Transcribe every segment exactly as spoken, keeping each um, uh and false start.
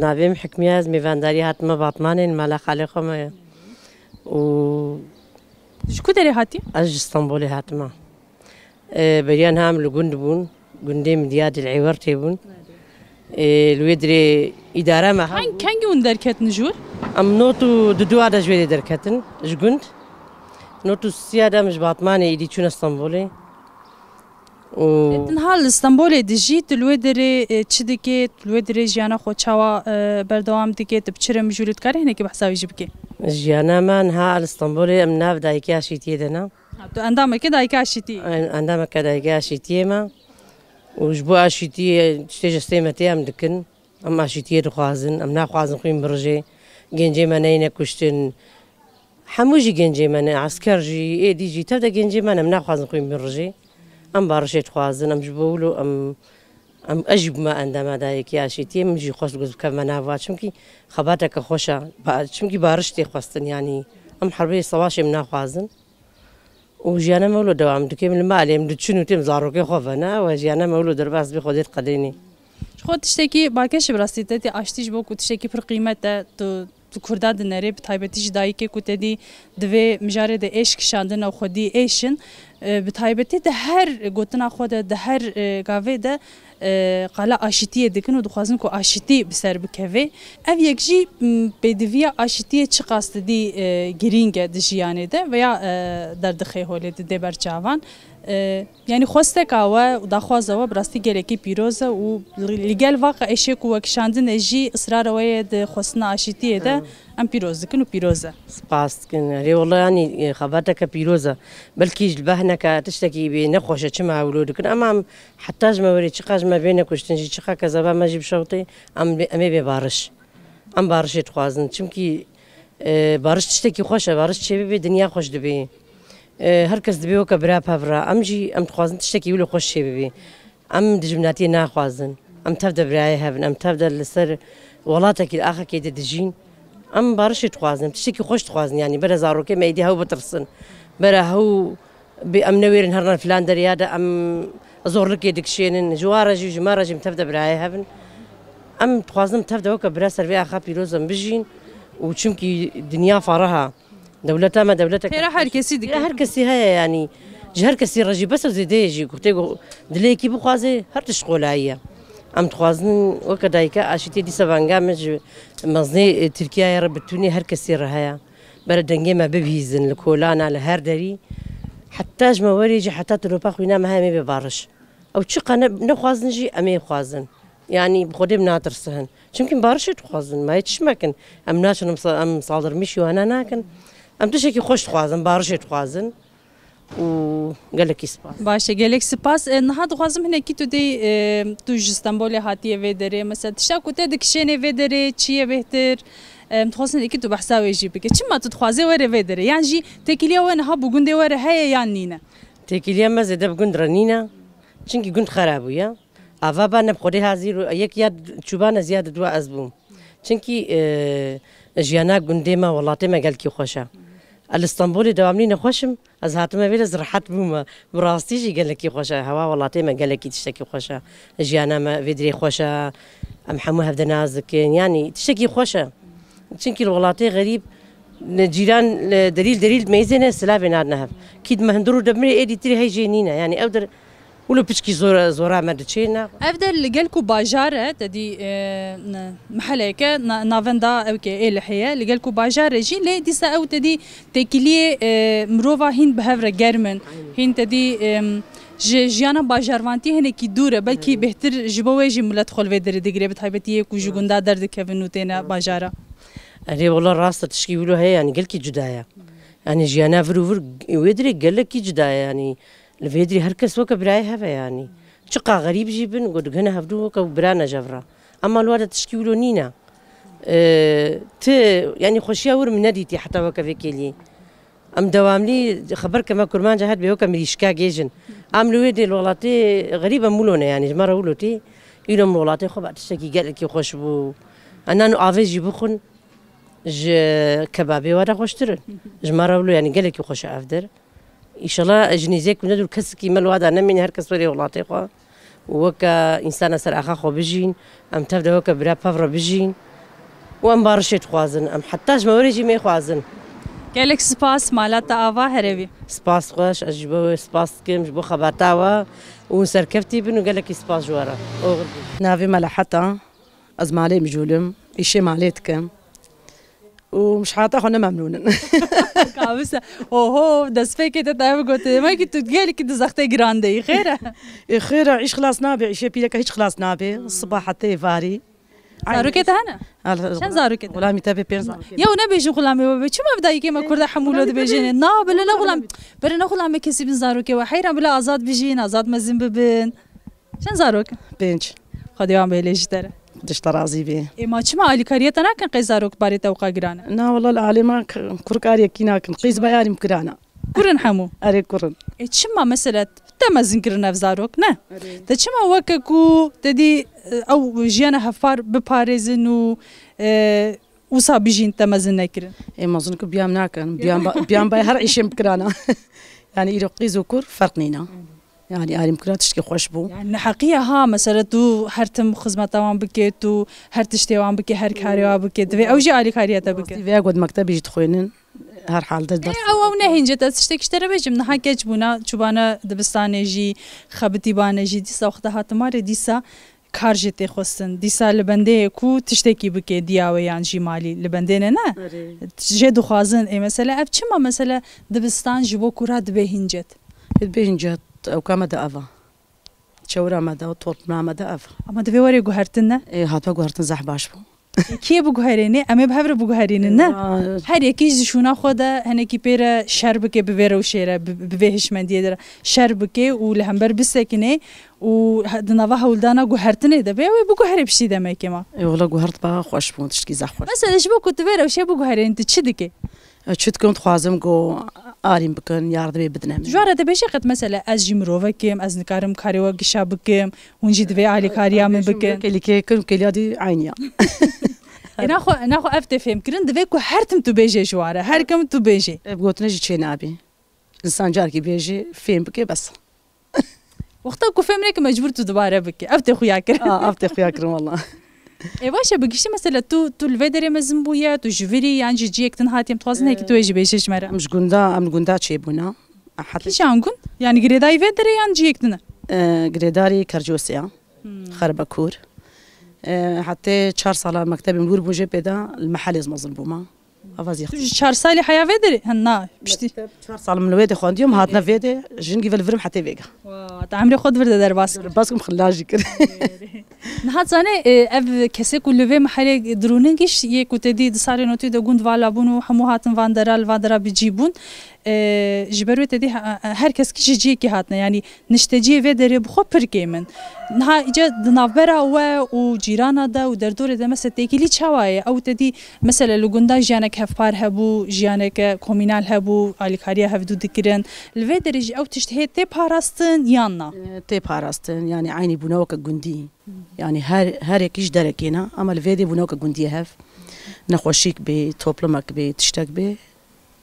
Navê min Hikmiye, ez mêvandarî hatime Batmanê, li mala xalê xwe me ye. Û Ji ku derê hatî? Ez ji Stenbolê hatime. E, beriya niha em li gund bûn. Gundê min diya di li Êwertê bûn. E, li wê dirê îdara me ha. Keng, kengî hûn derketin ji wir? Em not û duduwa de ji wê derketin, ji gund. Not û siya de em ji Batmanê îdî çûne Stenbolê. Û E, tu niha li Stenbolê dijî, tu li wê derê, e, çi dikê, tu li wê derê jiyana xwe çawa, e, berdewam dikê, tu bi çi re mijûl î, dikarî hinekî behsa wî jî bikî? Jiyana me niha li Stenbolê, em nav dayikê aşîtiyê de ne. Ha, tu endamekî dayikê aşîtiyê? En-, endameke dayikê aşîtiyê me. Û ji bo aşîtiyê tiştê ji destê me tê em dikin. Em aşîtiyê dixwazin, em naxwazin xwîn birijê. Gencê me neyne kuştin. Hemû jî gencê me ne, esker jî, êdî jî, tev de gencê me ne, em naxwazin xwîn birijê. Em barişê dixwazin, em ji bo wilo, em, em, ez jî bûme endama dayikê aşîtiyê, min jî xwest ku ez bikevime nav wa, çimkî xebateke xweş e, ba-, çimkî bariş tê xwestin, yanî em herbê sewaşê em naxwazin. Û jiyana me wilo dewam dike, em li malê em diçin û têm zarokê xwe ve, ne, ew e jiyana me wilo derbas bê Xwedê diqedênê. Ji xwe tiştekî balkêş e bi rastî, te tê aştî ji bo ku tiştekî pir qîmet e, tu, tu Kurda dinerê, bi taybetî jî dayikê ku te dî divê mijarê de êş kişandin ew xwedî êş in. E, bi taybetî di her gotina xwe de, di her, e, gavê de, e, qala aşîtiyê dikin û dixwazin ku aşîtî bi ser bikeve. Ev yek jî, m, pêdiviya aşîtiyê çiqas didî, e, girîng e di jiyanê de veya, e, derdixe holê didê ber çavan. E, yanî xwesteka we û daxwaza we bi rastî gelekî pîroz e û li, li gel vaqa êşê ku we kişandine jî, israra we yê di xwestina aşîtiyê de, em pîroz dikin û pîroz e. Spas dikin. Erê wela yanî, e, xebateke pîroz e. Belkî ji behneke tiştekî bê nexweş e, çima ew wilo dikin? Ema em heta ji me werê çiqa ji me bêne kuştin jî, çiqa kezeba me jî bişewtê, em bê, em ê bê bariş. Em barişê dixwazin. Çimkî, e, bariş tiştekî xweş e. Bariş çêbibe, dinya xweş dibe. E, her kes dibê weke bira bi hev re. Em jî, em dixwazin tiştekî wilo xweş çêbibe. Em dijminatiyê naxwazin. Em tev de birayê hev in. Em tev de li ser welatekî, li axekê de dijîn. Em barişê dixwazin. Em tiştekî xweş dixwazin. Yanî bere zarokê me êdî hew bitirsin. Bere hew bê em newêrin herin filan derya de em zorlikê dikişênin. Ji wa re jî, ji me re jî em tev de birayê hev in. Em dixwazin em tev de weke bira ser vê axa pîroz em bijîn û çimkî dinya fareh e. Dewleta me dewletek Têra her kesî dike. Têra her kesî heye yanî. Ji her kesî re jî bes ew zêde ye jî. Ku tê ku dilê yekî bixwaze her tişt qolayî ye. Em dixwazin weke dayika aşîtiyê dîsa venga min ji mezinê, e, Tirkiyeyê re bi tûnê her kesî re heye. Bere dengê me bibihîzin li kolana, li her derî. Heta ji me werê jî, heta tilopa xwîna me heye, em ê bê bariş. Ew çiqa ne, nexwazin jî em ê xwazin. Yanî bi Xwedê em natirsin. Çimkî em barişê dixwazin. Me yê çi mekin? Em naçin, em sa-, em saldirmîşî wana nakin. Em tiştekî xweş dixwazin, barişê dixwazin. Û gelekî spas. Baş e, gelek spas. E, niha dixwazim hinekî tu dê, e, tu ji Stenbolê hatiye vê derê. Mesela tişta ku te dikişênê vê derê çi ye bêhtir? E, em dixwazin hinekî tu behsa wê jî bike. Çima tu dixwazê were vê derê? Yan jî têkiliya we niha bi gundê we re heye yan nîne? Têkiliya me zêde bi gund re nîne. Çimkî gund xera bûye. Ava ba ne bi Xwedê hazîr û yek ya çûbane ziya di dua ez bûm. Çimkî, e, jiyana gundê me, welatê me gelkî xweş e. Ez li Stenbolê dewamlî nexweş im. Ez hatime vê de ez rehet bûme. Bi rastî jî gelekî xweş e. Hewa welatê me gelekî tiştekî xweş e. Jiyana me vê dirê xweş e. Em hemû hevde nas dikin. Yanî tiştekî xweş e. Çimkî li welatê xerîb, li cîran, li delîl delîl meyzê ne silavê nadine hev. Kî di me hundir û de binê êdî tirê hey jê nîne. Yanî ew der wilo piçkî zor, zora me diçê ne. Ev der li gel ku bajar e, te dî, e, ne, meheleyeke na-, navenda ewkê Êlihê ye. Li gel ku bajar e jî, lê dîsa ew te dî têkiliyê, e, mirova hîn bi hev re germ in. Aynen. Hîn te dî, e, ji jiyana bajarvantiyê hinekî dûr e. Belkî Aynen. Bêhtir ji bo wê jî milet xwe li vê derê digire, bi taybetî yê ku ji Aynen. Gunda derdikevin û têne Aynen. Bajara. Erê wela rast e, tişkî wilo heye, yanî gelkî cuda ye. Yanî jiyana vir û vir wê dirê gelekî cuda ye, yanî li vê dirê her kes weke birayê hev e yanî. Çiqa xerîb jî bin, ku digihine hevdû weke bira ne ji hev re. Ema li wa de tişkî wilo nîne. Ee, ti, yanî xweşiya wir min nedîtî heta weke vê kêliyê. Em dewamlî xeber ke me kurmanca her bê weke mirîşka gêjin. Em li wê dê li welatê xerîb em wilo ne yanî, ji me re wilo tê. Îro em li welatê xwe ba tiştekî gelekî xweş bû. Em nan û avê jî bixwin. Ji kebabê we re xweştir in. Ji me re wilo, yanî gelekî xweş e ev der. Îşallah ji nêzîk û nedûr kesekî me li wa de nemîne, her kes were welatê xwe. Weke însana ser axa xwe bijîn, em tev de weke bira pev re bijîn û em barişê dixwazin. Em heta ji me werê jî mêxwazin. Gelek spas, mala te ava herevî. Spas xweş, ez ji bo we spas dikim, ji bo xebata we û hûn serkeftî bin û gelekî spas ji we re. Oxir bin. Navê me Lehet e, ez malê mijûl im, îşê malê dikim. û mişhata xwe ne memnûn in. Kabise, oho, destpêkê te te ev gote. Demek ki tu gelekî di zextê giran de yî, xêr e? Ê, xêr e, îş xilas nabe, îşê pîreke hiç xilas nabe. Siba hetê varî. Zarokê te hene? Çend zarokê te? Xulamî te bê pênc zarokê. Ya nebêjin xulamê we be. Çima ev dayikê me kurda hemû lo dibêjin? Na, bile ne xulam. Bere ne xulamê kesî bin zarokê we. Heyran bile azad bijîn, azad mezin bibin. Çend zarok? Pênc. Xwedê wan bêle ji te re. Xwedê ji te razî bê. Ê, ma çima alîkariya te nakin qey zarok barê te wqa giran e? Na, wela li alê me k-, kur kariyekî nakin. Qîz bayarîm kirana. Kur in hemû? Erê, kur in. Ê, çima mesela te mezin kirin ev zarok, ne? Erê. Te çima weke ku te dî, e, ew jiyana hevpar biparêzin û, e, wisa bijîn te mezin nekirin? Ê, mezin ku biyam nakin. Biyam ba-, biyam bay her îşim kirana. Yani îro qîz û kur ferq nîna. Yani arîmkirina tiştekî xweş bû. Yani neheqiye ha, mesela tu her tim xizmeta wan bike, tu her tiştê wan bike, her karê wan bike, divê ew jî alîkariya te bike. Rastî vê got mektebê jî dixwînin, her halde ders. Ew, ew nehînce te tiştekî ji te re bêjim, niha keç bûna, çûbana dibistanê jî, xebitîbane jî, dîsa wexta hate marê, dîsa kar jê tê xwestin. Dîsa li bendê ye ku tiştekî bike diya wê yan jî malî. Li bendê ne, ne? Erê. Jê dixwazin. Ê, mesele ev çima, mesele dibistan ji bo kura dibe hîncet? Dibe hîncet, ewka me de ev e. Çewra me de, topluma me de ev. Ama divê were guhertin, ne? Ê, hatibe guhertin zehf baş bû. Ê, kê biguherênê? Em ê bi hev re biguherînin, ne? Ê, va- Her yekî ji şûna xwe de hinekî pê re şer bike, bi vê rewşê re, bi, bi vê hişmendiyê de re şer bike û li hember bisekine û he-, di nava hewldana guhertinê de be, ew ê biguherê piştî demekê ma. Ê, wela guhert ba xweş bû, tiştkî zehf xweş. Mesela ji bo ku tu vê rewşê biguherînî, tu çi dikê? Çi dikim, dixwazim ku arîm bikin, yardimê bidin em. Ji wan re dibêje qet, mesela, ez jî mirovek im, ez nikarim karê we gişa bikim, hûn jî divê alîkariya min bikin. Kêlîkê kim, kêliya dî eyniya. Ê, naxwe, naxwe ev tê fêmkirin, divê ku her tim tu bêjê ji wan re, her kim tu bêjê. Ev gotine jî çê nabî. Însan carekî bêjê, fêm bike, bes. Wexta ku fêm neke, mecbûr tu dubare bike. Ev tê xuya kirin. A, ev tê xuya kirin, wela. Ê, baş e, bi giştî mesela tu, tu li vê derê mezin bûye, tu ji vir î, yan jî ciyek din hatî, em dixwazin heke tu wê jî bêjî ji me re. Em ji gunda, em li gunda çêbûna. Heta kîjan gund? Yani girêdayî vê derê yan ciyek din e? E, girêdarî Kercosê ya. Hmm. Xerbekur. E, hetê çar sala mektebê min wir bû jê pê de li mehelê ez mezin bûma. Ava zî. Tu ji çar salî heya vê derê? Hin, na, piştî. Mekteb çar sal min li wê de xwendiye, min hatine vê de, jingî ve li vir im hetê vêga. Wa, te emrê xwe di vir de derbas kir. Derbas kim, xila jî kir. Niha zanê, e, ev kesê ku li vê mehelê dirûnin giş, yê ku te dî di salê notî de gund vala bûn û hemû hatin van dera, li van dera bi cî bûn. E, ji ber wê te dî he-, he-, her kes kî ji ciyekî hatine, yanî nişteciyê vê derê bi xwe pir kêm in. Niha îca di navbera we û cîrana de û derdorê de mesela têkilî çawa ye? Ew te dî mesela li gunda jiyanek hevpar hebû, jiyaneke komînal hebû, alîkariya hevdû dikirin. Li vê derê jî ew tişt hê tê parastin yan na? E, tê parastin, yanî eynî bûne weke gundî. Yanî her, her yekî ji derekê ne, ama li vê dê bûne weke gundiyê hev. Nexweşîk bê, toplumek bê, tiştek bê.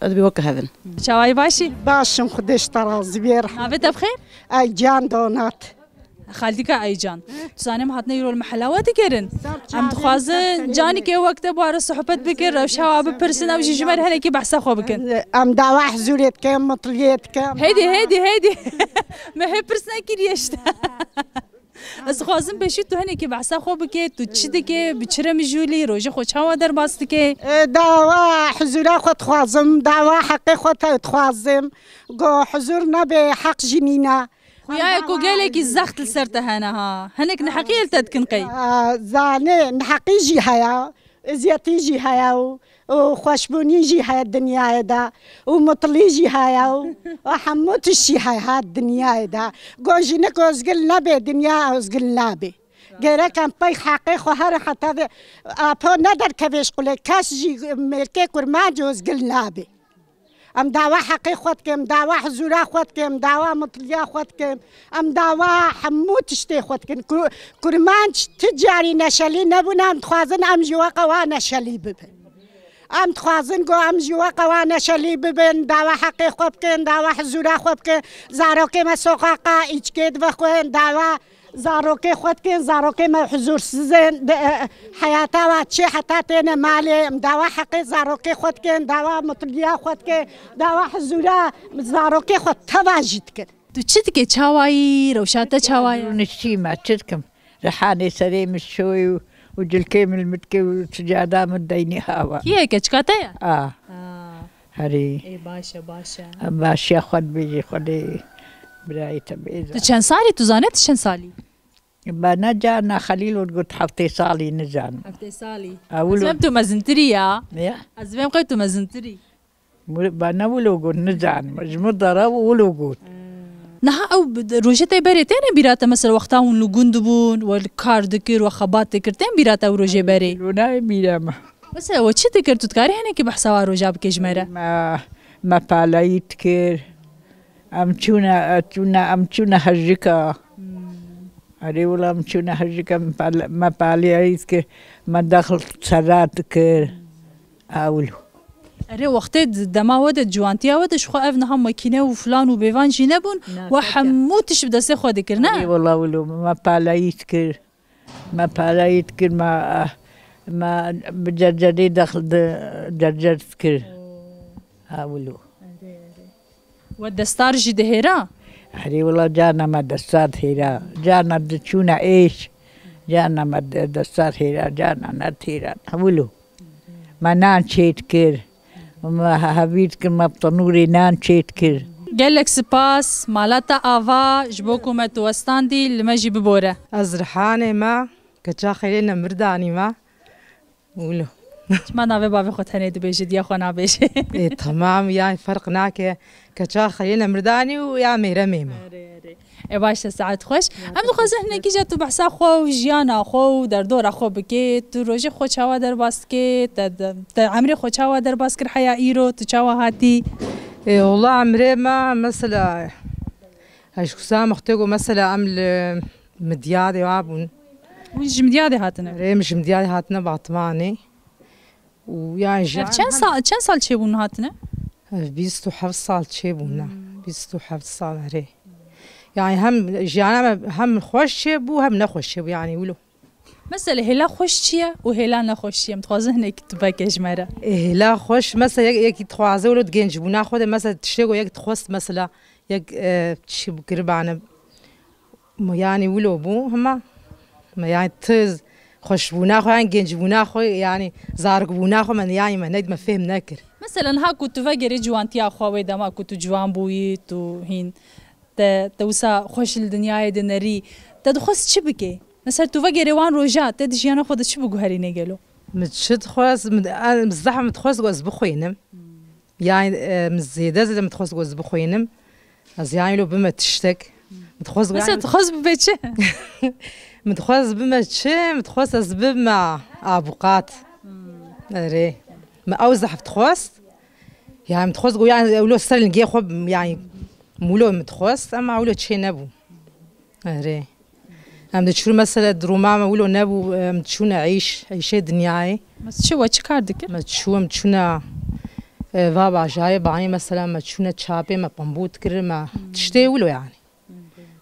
Ez dibê weke hev in. Çawayî baş î? Baş im, Xwedê ji te razî bê. Navê te bi xêr? Eycan Donat. Xaltîka Eycan. Tu zanê em hatine îro li mehela we digerin. Em dixwazin canikê wek te bi we re sohbet bikin, rewşa we bipirsin, ew jî ji me re hinekî behsa xwe bikin. Em dawa hizûrê dikin, mitliyê dikin. Hêdî, hêdî, hêdî. Me hê pirs nekiriye ji te. Ez dixwazim pêşî tu hinekî behsa xwe bike, tu çi dike, bi çi re mijûl î, rojê xwe çawa derbas dike? E, dawa huzûra xwe dixwazim, dawa heqê xwe te dixwazim. Go huzûr nebe, heq jî nîne. Xuya ye ku gelekî zext li ser te hene ha. Hinek neheqiyê li te dikin qey? A, zanê, neheqî jî heye, eziyetî jî heye û û xweşbûnî jî heye dinyayê de û mitlî jî heye û, û hemû tişt jî heye ha dinyayê de. Go jinik ozgil nebe, dinya ozgil nabe. Gerek em pey heqê xwe herin heta vê apo ne derkeve ji qulê kes jî, mêrkê kurmanc ozgil nabe. Em dawa heqê xwe dikin, dawa hizûra xwe dikin, dawa mitliya xwe dikin. Em dawa hemû tiştê xwe dikin. Ku-, kurmanc ti carî neşelî nebûne, em dixwazin em jî weke wa neşelî bibin. Em dixwazin ku em jî weke wa neşelî bibin, dawa heqê xwe bikin, dawa hizûra xwe bikin. Zarokê me soqaqa îçkê divexwin, dawa Zarokê xwe dikin, zarokê me huzûrsiz in. Di, e, heyata wa çê heta têne malê, em dawa heqê zarokê xwe dikin, dawa mutliya xwe dikin, dawa huzûra zarokê xwe teva jî dikin. Tu çi dikê? Çawa yî? Rewşa te çawa ye? Niştî me, çi dikim? Rihanê serê min şoy û, û cilkê min li min dike û sicada min deynê hawa. Kî ye, keçika te ye? A. A. Herî. Ê, baş e, baş e. Em başiya xwe dibêjî Xwedê birayê te bêze. Tu çend salî? Tu zanê tu çend salî? Bana carna Xelîl û digot heftê salî nizanim. Heftê salî. Ewil Ez û- vêm tu mezintirî ya. Ya. Ez vêm qey tu mezintirî. Wil-, bana wilo got nizanim. Ji min dara wilo got. Niha ew bi-, rojê te berê têne bîra te, mesela wexta hûn li gund bûn, we li kar dikir, we xebat dikir, tên bîra te ew rojê berê? Lo nayê bîra me. Mesela we çi dikir, tu dikarî hinekî behsa wa roja bikê ji me re? Me, me palayî dikir. Em çûne, çûne, em çûne hejika. Erê wila em çûne hejika, me pal-, me palayî dikir. Me dexil serra dikir. Ewlo. Erê wextê di dema we de, ciwantiya we de ji xwe ev niha makîne û filan û bêvan jî nebûn. Na, We teke. hemû tişt bi destê xwe dikir, ne? Erê wila wilo me palayî dikir. Me parayî dikir, me, me bi cercerê dexil di cercer dikir. Ha, wilo. We destar jî dihêra? Erê, wila carna me destar dihêra. Carna diçûne êş. Carna me de-, destar hêra, carna nedihêra. Ha, wilo. Me nan çê dikir. Me he-, hevîr dikir, me bi tenûrê nan çê dikir. Gelek spas, mala te ava, ji bo ku me tu westandî, li me jî bibore. Ez Rihanê me, keça xêlê Nemirdanî me. Wilo. Çima navê bavê xwe tenê dibêje, diya xwe nabêje? Ê, temam, yani ferq nake. Keça xêlê Nemirdanî û ya mêremê me. Erê, erê. Ê, baş e, saet xweş. Em dixwazin hinekî jî tu behsa xwe û jiyana xwe û derdora xwe bikê. Tu rojê xwe çawa derbas dikê? Te, te, te emrê xwe çawa derbas kir heya îro? Tu çawa hatî? Ê, wela emrê me, mesela, ez ji kusa mixtê ku mesela em li Midyadê wa bûn. Hûn ji Midyadê hatine? Erê, em ji Midyadê hatine Batmanê. Û yani Ev jiyan çend hem sal, çend sal çêbûn hatine? Ev bîst û heft sal çêbûne. Hmm. Bîst û heft sal, erê. Yani hem jiyana me hem xweş çêbû, hem nexweş çêbû, yani wilo. Mesela hêla xweş çi ye û hêla nexweş çi ye? Em dixwazin hinek tu veke ji me re. E, hêla xweş, mesela yek, yekî dixwaze wilo di gencbûna xwe de, mesela tiştê ku yek dixwest, mesela yek, e, çi kiribane, Me, yanî wilo bû, hema me, yanî tu xweşbûna xwe, yanî gencbûna xwe, yanî zarokbûna xwe me, yanî me ne, me fêm nekir. Mesela niha ku tu vegerê ciwantiya xwe wê dema ku tu ciwan bûyî, tu hîn te, te wisa xweş li dinyayê de nerî, te dixwest çi bikê? Mesela tu vegerê wan roja, te di jiyana xwe de çi biguherînê gelo? Min çi dixwest, min, em, zehf min dixwest ku ez bixwînim. Yani, e, min zêde zêde min dixwest ku ez bixwînim. Ez yani lo bime tiştek. Min dixwest ku Mesela yani dixwest bibe çi? Min dixwest bime çi? Min dixwest ez bime abuqat. Erê. Min ew zehf dixwest. Yani min dixwest ku yani ew lo ser lingê xwe, yani, min wilo min dixwest, ama ew lo çê nebû. Erê. Em diçûn mesela duruma me wilo nebû, em diçûne îş, îşê dinyayê. Mes çi we çi kar dikir? Me çû, em çûne, e, va bajarê banî mesela me çûne çapê me pembû dikir, me tiştê wilo yani.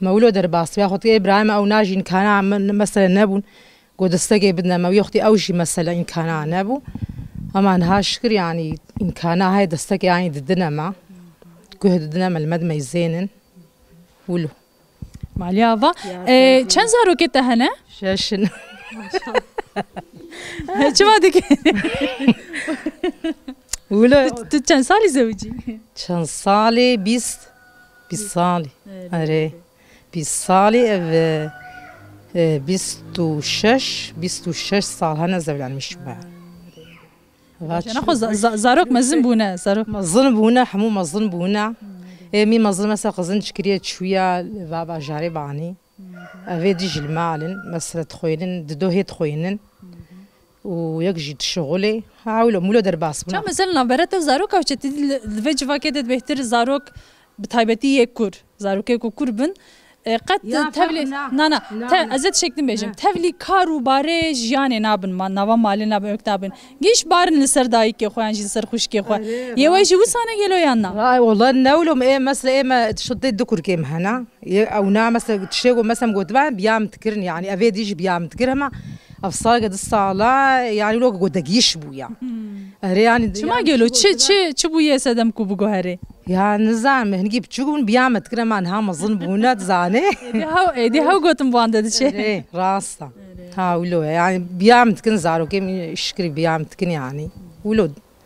Me wilo derbas ya xwe dikir, ê birayê me ew najî îmkana me, mesela nebûn. Go destekê bidine me, wî wextî ew jî mesela îmkana nebû. Ama niha şikir yani îmkana heye destekê yani didine me. Guh didine me, li me dimeyzênin. Wilo. Maliye ava. Ya, E, çend zarokê te hene? Şeş in. Çima dike? Wilo. Tu, tu çend salî zewicî? Çend salî? Bîst. Bîst salî. Erê. Erê. Bîst salî ev, e, e, bîst û şeş, bîst û şeş sal hene ez evlenmiş bûme. Va Jana çi xwe za-, za-, zarok mezin bûne, zarok. Mezin bûne, hemû mezin bûne. Ê mî mezin mesela qizin çikiriye çûya va bajarê banî. Ev ê dî jî li malin, mesela dixwînin, dido hê dixwînin. Û yek jî dişixulê. Ha, wilo, mûlo derbas bûne. Ça mesela navbera te û zaroka çi tî li, li vê civakê de bêhtir zarok bi taybetî yê kur, zarokê ku kur bin, E, qet tevlî na na, ez ê tişektin bêjim. Tevlî kar û barê jiyanê nabin, nava malê nabin, wek nabin. Giş barin li ser dayikê xwe yan jî li ser xwişkê xwe. Yê we jî wisa ne gelo yan na? Ray wala ne wilo, ê mesela ê me şitê du kurkê me hena. Ew na mesela tiştê ku mesela gotiba biya min dikirin, yani evê dî jî biya min dikir hema. Ev saleke du sala, yani wilo ku degîş bûya. Erê yani. Çima gelo? Çi çi çi bûye sedem ku biguherê? Ya nizanim, hingî biçûk bûn, biya me dikir hema niha mezin bûne dizane. Êdî hew, êdî hew gotin bi wan de diçe. Erê, rast e. Ha wilo ye. Yani biya min dikin zarokê min, şikirî biya min dikin yani. Wilo